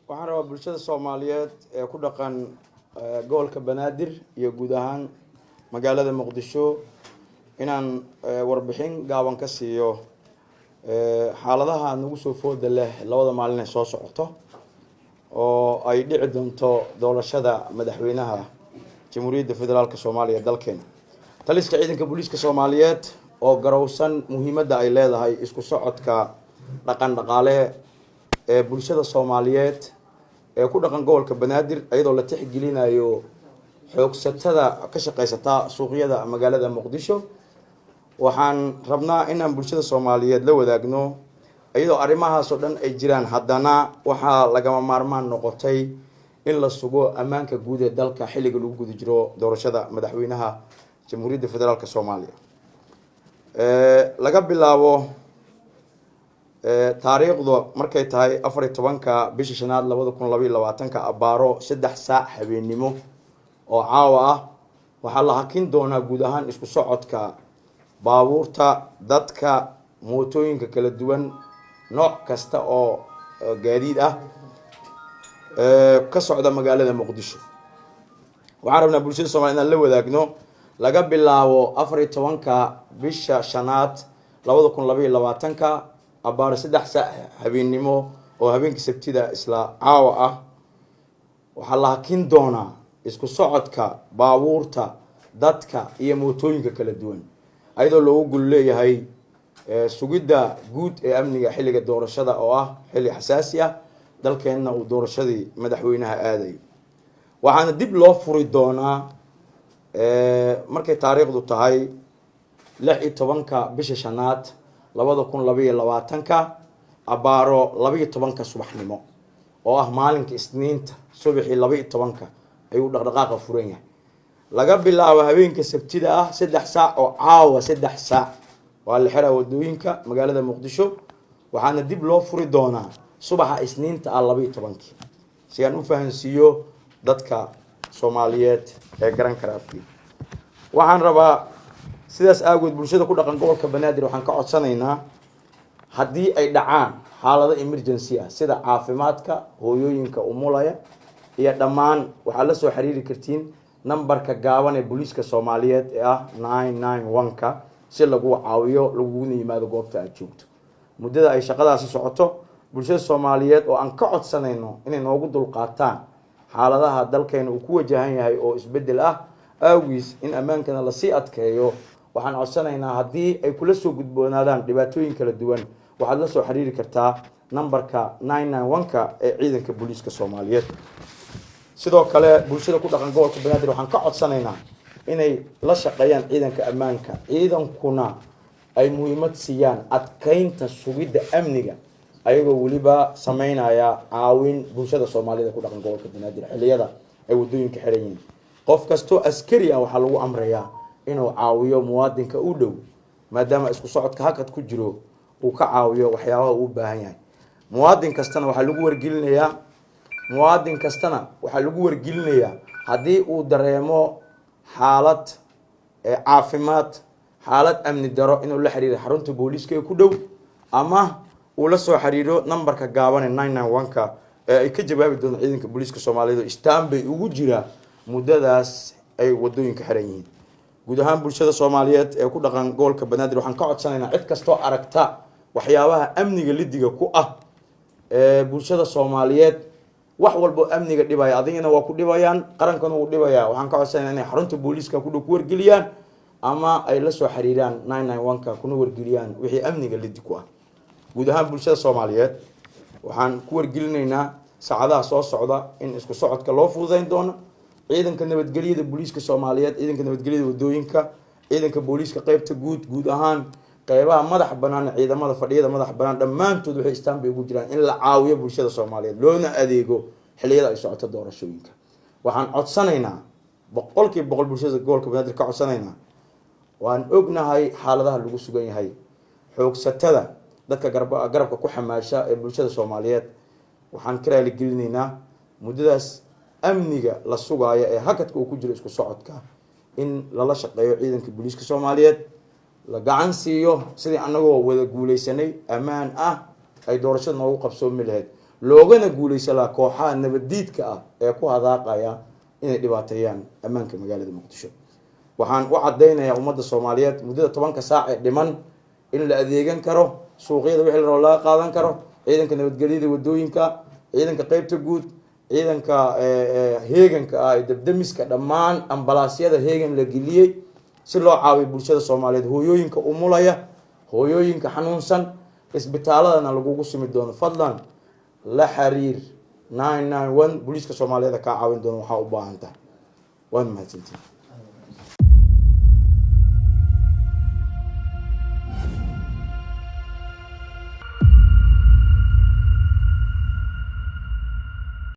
Waxaan rabaa bulshada Soomaaliyeed ee ku dhaqan gobolka Banaadir iyo guud ahaan magaalada Muqdisho inaan warbixin gaaban ka siiyo xaaladaha nagu soo fooda leh 2da maalin ee soo socoto oo ay dhici doonto doorashada madaxweynaha Jamhuuriyadda Federaalka Soomaaliya dalkeena. Taliska ciidanka booliiska Soomaaliyeed oo garowsan muhiimadda ay leedahay isku socodka dhaqan dhaqaale ee bulshada Soomaaliyeed ee ku dhaqan gobolka Banaadir, iyadoo la tixgelinayo xoogsatada ka shaqaysata suuqyada magaalada Muqdisho, waxaan rabnaa inaan bulshada Soomaaliyeed la wadaagno, iyadoo arrimahaas oo dhan ay jiraan, haddana waxaa lagama maarmaan noqotay in la sugo ammaanka guud ee dalka xilliga lagu guda jiro doorashada madaxweynaha Jamhuuriyadda Federaalka Soomaaliya. Laga bilaabo taariikhdu markay tahay 14-ka bisha shanaad 2022-ka, abaaro 3 saac habeennimo oo caawa ah, waxaa la hakin doonaa guud ahaan isku socodka baabuurta, dadka, mootooyinka kala duwan, nooc kasta oo gaadiid ah ka socda magaalada Muqdisho. Waxaan rabnaa bulshada Soomaliya inaan la wadaagno, laga bilaabo 14-ka bisha shanaad 2022-ka, abaaro 3 saac habeennimo oo habeenkii Sabtida isla caawa ah, waxaa la hakin doonaa isku socodka baabuurta, dadka iyo mootooyinka kala duwan, ayadoo loogu gol leeyahay sugidda guud ee amniga xilliga doorashada oo ah xilli xasaasi ah, dalkeenna uu doorashadii madaxweynaha aadayo. Waxaana dib loo furi doonaa markay taariikhdu tahay 16-ka bisha shanaad 2022-ka, abaaro 12-ka subaxnimo oo ah maalinka Isniinta. Subaxii 12-ka ayuu dhaqdhaqaaqa furan yahay. Laga bilaabo habeenka Sabtida ah 3 saac oo caawa, 3 saac waa la xiraa wadooyinka magaalada Muqdisho. Waxaana dib loo furi doonaa subaxa Isniinta ah 12-kii, si aan u fahansiiyo dadka Soomaaliyeed ee garan kara afkiina. Waxaan rabaa sidaas aagood bulshada ku dhaqan gobolka Banaadir waxaan ka codsanaynaa, haddii ay dhacaan xaalado emergency ah, sida caafimaadka, hooyooyinka umulaya iyo dhammaan, waxaad la soo xiriiri kartiin nambarka gaaban ee booliiska Soomaaliyeed ee ah 991-ka, si lagu caawiyo laguguna yimaado goobta aad joogto muddada ay shaqadaasi socoto. Bulshada Soomaaliyeed oo aan ka codsanayno inay noogu dulqaataan xaaladaha dalkeena uu ku wajahan yahay oo isbeddel ah awgiis, in ammaankana lasii adkeeyo, waxaan codsanaynaa haddii ay kula soo gudboonaadaan dhibaatooyin kala duwan, waxaad la soo xiriiri kartaa nambarka 991-ka ee ciidanka booliiska Soomaaliyeed. Sidoo kale bulshada ku dhaqan gobolka Banaadir waxaan ka codsanaynaa inay la shaqeeyaan ciidanka ammaanka, ciidankuna ay muhiimad siiyaan adkeynta sugidda amniga, ayagoo weliba sameynaya caawin bulshada Soomaalida ku dhaqan gobolka Banaadir xilliyada ay wadooyinka xiran yihiin. Qof kastoo askari ah waxaa lagu amrayaa inuu caawiyo muwaadinka u dhow, maadaama isku socodka hakad ku jiro, uu ka caawiyo waxyaabaha uu u baahan yahay. Muwaadin kastana waxaa lagu wargelinayaa haddii uu dareemo xaalad caafimaad, xaalad amni daro, inuu la xiriiro xarunta booliiska ee ku dhow ama uu la soo xiriiro nambarka gaaban ee 991-ka ee ay ka jawaabi doonto ciidanka booliiska Soomaaliyeed oo standby ugu jira muddadaas ay wadooyinka xiran yihiin. Guud ahaan bulshada Soomaaliyeed ee ku dhaqan gobolka Banaadir waxaan ka codsanaynaa cid kastoo aragta waxyaabaha amniga lidiga ku ah ee bulshada Soomaaliyeed, wax walbo amniga dhibaya, adigana waa ku dhibayaan, qarankana wuu dhibayaa, waxaan ka codsanaynaa inay xarunta booliiska ku dhow ku wargeliyaan ama ay la soo xiriiraan 991-ka, kuna wargeliyaan wixii amniga lidi ku ah. Guud ahaan bulshada Soomaaliyeed waxaan ku wargelinaynaa saacadaha soo socda in isku socodka loo fududeyn doono. Ciidanka nabadgelyada booliiska Soomaaliyeed, ciidanka nabadgelyada wadooyinka, ciidanka booliiska qeybta guud, guud ahaan qeybaha madax banaan, ciidamada fadhiyada madax banaan, dhammaantood waxay standby ugu jiraan in la caawiyo bulshada Soomaaliyeed loona adeego xilliyada ay socoto doorashooyinka. Waxaan codsanaynaa, 100% bulshada gobolka Banaadir ka codsanaynaa, waan ognahay xaaladaha lagu sugan yahay, xoogsatada, dadka garabka ku xamaasha ee bulshada Soomaaliyeed, waxaan ka raaligelinaynaa muddadaas amniga la sugaayo ee hakadka uu ku jiro isku socodka in lala shaqeeyo ciidanka booliiska Soomaaliyeed, la gacan siiyo sidii anagoo wada guuleysanay ammaan ah ay doorashada noogu qabsoomi lahayd. Loogana guuleysan lahaa kooxaha nabaddiidka ah ee ku hadaaqaya inay dhibaateeyaan ammaanka magaalada Muqdisho. Waxaan u caddaynayaa ummadda Soomaaliyeed muddada 10-ka saac ee dhiman in la adeegan karo, suuqyada wixii la rabo laga qaadan karo. Ciidanka nabadgelyada wadooyinka, ciidanka qeybta guud, ciidanka heeganka ah ee dabdemiska, dhammaan ambalaasyada heegan la geliyey si loo caawiyo bulshada Soomaaliyeed, hooyooyinka umulaya, hooyooyinka xanuunsan, isbitaaladana lagugu simi doono. Fadlan la xiriir 991, booliiska Soomaaliyeed kaa caawin doono waxaa u baahan tahay. Waad mahadsantiin.